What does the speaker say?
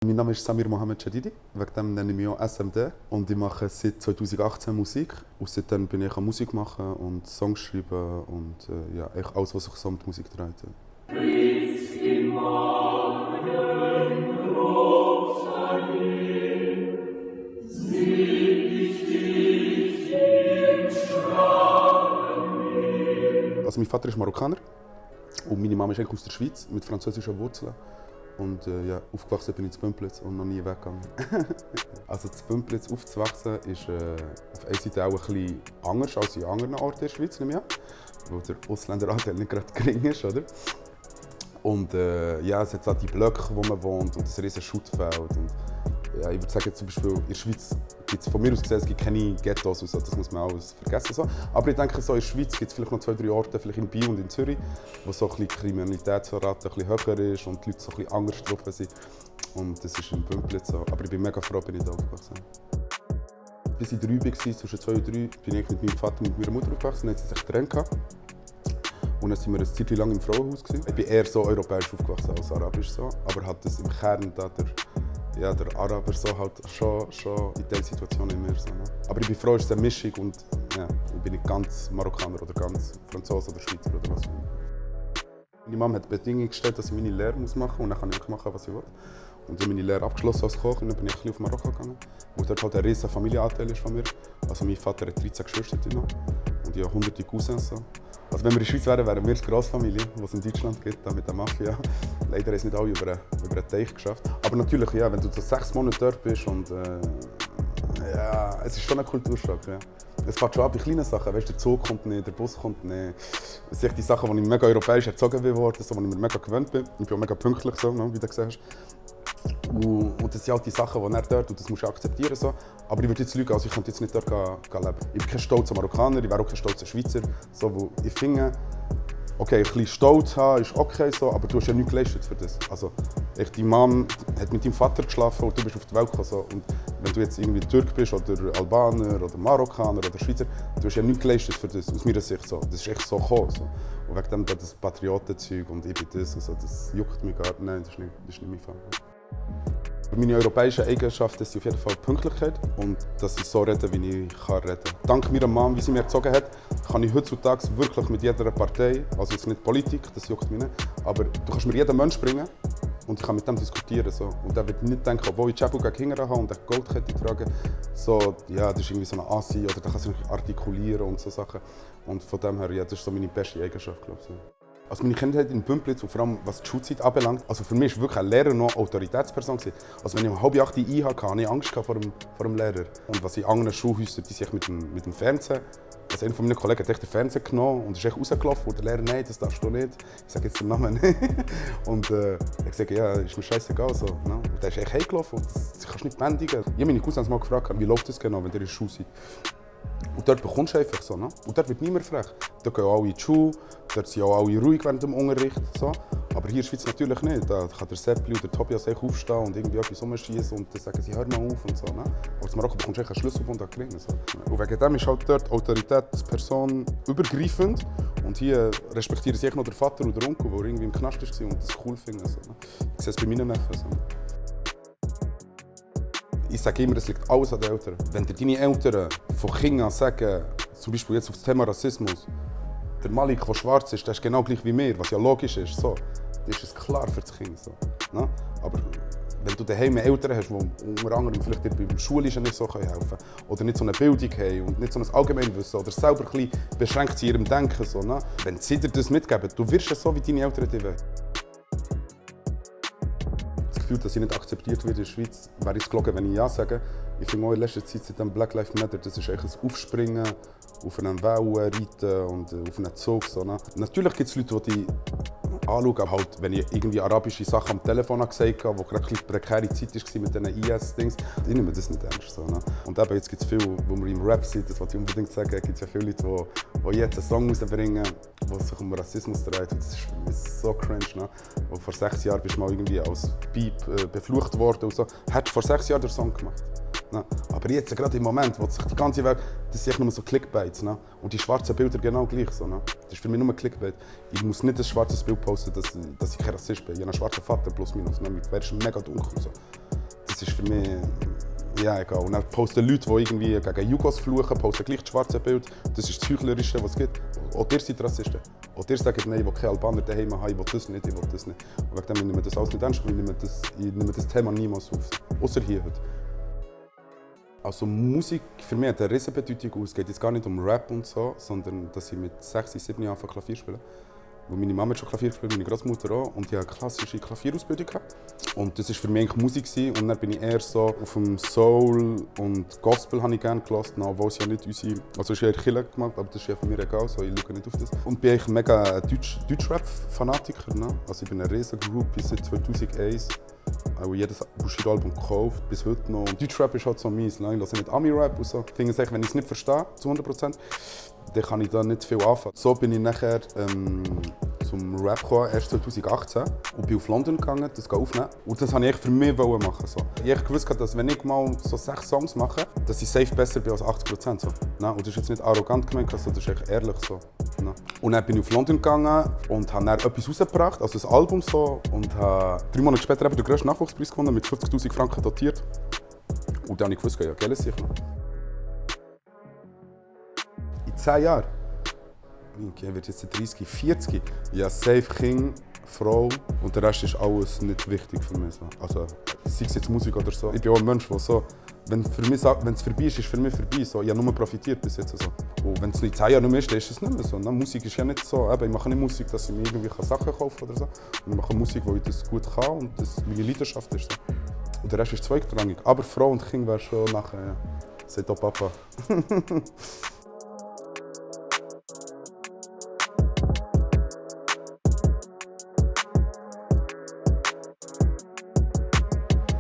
Mein Name ist Samir Mohamed Shadidi, wegen dem nenne ich mich auch SMD und ich mache seit 2018 Musik. Und seitdem bin ich an Musik machen und Songs schreiben und ja, alles, was sich so um die Musik dreht. Also mein Vater ist Marokkaner und meine Mama ist eigentlich aus der Schweiz mit französischen Wurzeln. Und ja, aufgewachsen bin ich in Bümplitz und noch nie weggegangen. Also in Bümplitz aufzuwachsen ist auf einer Seite auch ein bisschen anders als in anderen Orten in der Schweiz, nehme ich an, weil der Ausländeranteil nicht gerade gering ist, oder? Und ja, es hat auch die Blöcke, wo man wohnt und ein riesiges Schuttfeld. Und, ja, ich würde sagen, zum Beispiel in der Schweiz gibt es von mir aus gesehen, es gibt keine Ghettos, so, das muss man alles vergessen. So. Aber ich denke, so in der Schweiz gibt es vielleicht noch 2-3 Orte, vielleicht in Biel und in Zürich, wo so die Kriminalitätsrate ein bisschen höher ist und die Leute so ein bisschen anders drauf sind. Und das ist in Bümplitz so. Aber ich bin mega froh, bin ich da aufgewachsen. Bis ich 3 war, zwischen 2 und 3, bin ich mit meinem Vater und meiner Mutter aufgewachsen, dann hat sie sich getrennt. Und dann waren wir eine Zeit lang im Frauenhaus. Ich bin eher so europäisch aufgewachsen als arabisch. So. Aber hat das im Kern da der Araber so halt schon in dieser Situation immer so. Ne? Aber ich bin froh, es ist eine Mischung und ja, ich bin nicht ganz Marokkaner oder ganz Franzose oder Schweizer oder was. Meine Mama hat die Bedingung gestellt, dass ich meine Lehre machen muss und dann kann ich machen, was ich will. Und ich habe meine Lehre abgeschlossen als Koch und dann bin ich ein bisschen auf Marokko gegangen. Wo dort halt ein riesiger Familienanteil ist von mir. Also mein Vater hat 13 Geschwister noch und ich habe hunderte Cousins. So. Also wenn wir in der Schweiz wären, wären wir die Grossfamilie, die es in Deutschland gibt, mit der Mafia. Leider haben es nicht alle über einen Teich geschafft. Aber natürlich, ja, wenn du so 6 Monate dort bist und ja, es ist schon ein Kulturschock. Ja. Es fängt schon an bei kleinen Sachen, weißt, der Zug kommt nicht, der Bus kommt nicht. Das sind die Sachen, wo ich mega europäisch erzogen wurde, so, wo ich mir mega gewöhnt bin. Ich bin auch mega pünktlich, so, wie du gesehen hast. Und das sind halt die Sachen, die er dort, und das musst du akzeptieren. So. Aber ich würde jetzt lügen, also ich könnte jetzt nicht dort leben. Ich bin kein stolzer Marokkaner, ich wäre auch kein stolzer Schweizer. So, wo ich finde, okay, ein bisschen Stolz haben ist okay, so, aber du hast ja nichts geleistet für das. Also, deine Mom hat mit deinem Vater geschlafen und du bist auf die Welt gekommen. So. Und wenn du jetzt irgendwie Türk bist oder Albaner oder Marokkaner oder Schweizer, du hast ja nichts geleistet für das, aus meiner Sicht. So. Das ist echt so gekommen. So. Und wegen dem das Patriotenzeug und ich bin das, also, das juckt mich gar nicht. Nein, das ist nicht mein Fall. Meine europäischen Eigenschaften sind auf jeden Fall Pünktlichkeit und dass ich so rede, wie ich reden kann. Dank meiner Mom, wie sie mir erzogen hat, kann ich heutzutage wirklich mit jeder Partei, also jetzt nicht Politik, das juckt mich nicht, aber du kannst mir jeden Menschen bringen und ich kann mit dem diskutieren. So. Und er wird nicht denken, obwohl ich Chabu gegen Kinder habe und eine Goldkette trage, so, ja, das ist irgendwie so eine Asi oder der kann sich artikulieren und so Sachen. Und von dem her, ja, das ist so meine beste Eigenschaft, glaube ich. Also meine Kindheit in Bümplitz und vor allem was die Schulzeit anbelangt, also für mich war wirklich ein Lehrer noch eine Autoritätsperson. Also wenn ich um 7:30 einhalte, hatte ich Angst vor dem Lehrer. Und was in anderen Schulhäusern, die sich mit dem Fernsehen, also einer von meinen Kollegen hat echt den Fernseher genommen und ist echt rausgelaufen und der Lehrer, nein, das darfst du nicht. Ich sage jetzt den Namen nicht. Und er hat gesagt, ja, ist mir scheißegal. So, ne? Und der ist echt heimgelaufen und das kannst du nicht bändigen. Ich habe meine Cousins mal gefragt, wie läuft das genau, wenn ihr in der Schule seid. Und dort bekommst du einfach so, ne? Und dort wird niemand frech. Dort gehen alle in die Schule, dort sind auch alle ruhig während dem Unterricht. So. Aber hier in der Schweiz natürlich nicht. Da kann der Seppli oder der Tobias aufstehen und irgendwie etwas rumschießen und dann sagen sie, hör mal auf und so. Ne? Aber in Marokko bekommst du einen Schlüssel von den Ringen. So. Und wegen dem ist halt dort Autoritätsperson übergreifend. Und hier respektieren sie noch den Vater oder den Onkel, der irgendwie im Knast war und das cool finden. So, ne? Ich sehe es bei meinen Neffen. So. Ich sage immer, es liegt alles an den Eltern. Wenn dir deine Eltern von Kindern sagen, zum Beispiel jetzt auf das Thema Rassismus, der Malik, der schwarz ist, der ist genau gleich wie mir, was ja logisch ist, so, dann ist es klar für das Kind. So, ne? Aber wenn du daheim Eltern hast, die unter anderem vielleicht dir beim Schulischen nicht so helfen können oder nicht so eine Bildung haben und nicht so ein Allgemeinwissen oder selber ein bisschen beschränkt sind in ihrem Denken, so, ne? Wenn sie dir das mitgeben, du wirst es so, wie deine Eltern dir wollen. Dass ich nicht akzeptiert werde in der Schweiz, wäre ich gelogen, wenn ich ja sage. Ich finde auch in letzter Zeit seit dem Black Lives Matter, das ist eigentlich ein Aufspringen, auf einen Wellen reiten und auf einen Zug. So, ne? Natürlich gibt es Leute, die anschauen, halt, wenn ich irgendwie arabische Sachen am Telefon gesagt habe, wo gerade eine prekäre Zeit war mit diesen IS-Dings, ich nehme das nicht ernst. So, ne? Und eben, jetzt gibt es viel, wo wir im Rap sind, das wollte ich unbedingt sagen, gibt es ja viele Leute, die jetzt einen Song rausbringen, der sich um Rassismus dreht. Das ist für mich so cringe. Ne? Und vor 6 Jahren bist du mal irgendwie als Piep beflucht worden und so. Hättest vor 6 Jahren den Song gemacht. Ne? Aber jetzt, gerade im Moment, wo sich die ganze Welt, das sind nur so Clickbaits. Ne? Und die schwarzen Bilder genau gleich. So, ne? Das ist für mich nur Clickbait. Ich muss nicht ein schwarzes Bild posten, dass ich kein Rassist bin. Ich habe einen schwarzen Vater, plus minus. Ne? Mein Pferd ist mega dunkel. So. für mich ja, egal. Und dann posten Leute, die irgendwie gegen Jugos fluchen, posten gleich das schwarze Bild. Das ist das Heuchlerischste, was es gibt. Auch ihr seid Rassisten. Auch ihr sagt, nein, ich will keine Albaner daheim haben, ich will das nicht, ich will das nicht. Und wegen dem nehmen wir das alles nicht ernst, weil ich nehme das Thema niemals auf. Außer hier heute. Also Musik für mich hat eine riesige Bedeutung. Es geht jetzt gar nicht um Rap und so, sondern dass ich mit 6, 7 Jahren Klavier spiele. Weil meine Mama hat schon Klavier gespielt, meine Großmutter auch. Und ich hatte eine klassische Klavierausbildung. Und das war für mich eigentlich Musik. Und dann bin ich eher so auf dem Soul und Gospel habe ich gerne gelassen, obwohl es ja nicht unsere... Also es ist ja Kirche gemacht, aber das ist ja für mich egal, so, ich schaue nicht auf das. Und bin eigentlich mega Deutschrap-Fanatiker. Ne? Also ich bin ein riesiger Groupie seit 2001. Auch jedes Bushido-Album gekauft, bis heute noch. Und Deutschrap ist halt so meins. Ne? Ich höre nicht Ami-Rap und so. Ich finde, wenn ich es nicht verstehe, zu 100%, dann kann ich da nicht viel anfangen. So bin ich nachher zum Rap gekommen, erst 2018. Und bin auf London gegangen, das aufnehmen. Und das wollte ich für mich machen. So. Ich habe gewusst, dass wenn ich mal so 6 Songs mache, dass ich safe besser bin als 80%. So. Ne? Und das ist jetzt nicht arrogant gemeint, also das ist echt ehrlich so. Ne? Und dann bin ich auf London gegangen und habe dann etwas rausgebracht, also ein Album so. Und habe 3 Monate später den grössten Nachwuchspreis gewonnen, mit 50'000 Franken dotiert. Und dann habe ich gewusst, ja, Geld ist sicher noch. In 10 Jahren, ich werde jetzt 30, 40, ja, safe Kind, Frau und der Rest ist alles nicht wichtig für mich. So. Also, sei es jetzt Musik oder so. Ich bin auch ein Mensch, der so, wenn es vorbei ist, ist es für mich vorbei. So. Ich habe nur profitiert bis jetzt. So. Und wenn es in 10 Jahren nicht mehr ist, dann ist es nicht mehr so. Ne? Musik ist ja nicht so, ich mache nicht Musik, dass ich mir irgendwie Sachen kaufen kann oder so. Ich mache Musik, wo ich das gut kann und das meine Leidenschaft ist. So. Und der Rest ist zweitrangig. Aber Frau und Kind wäre schon nachher, ja. Sagt auch Papa.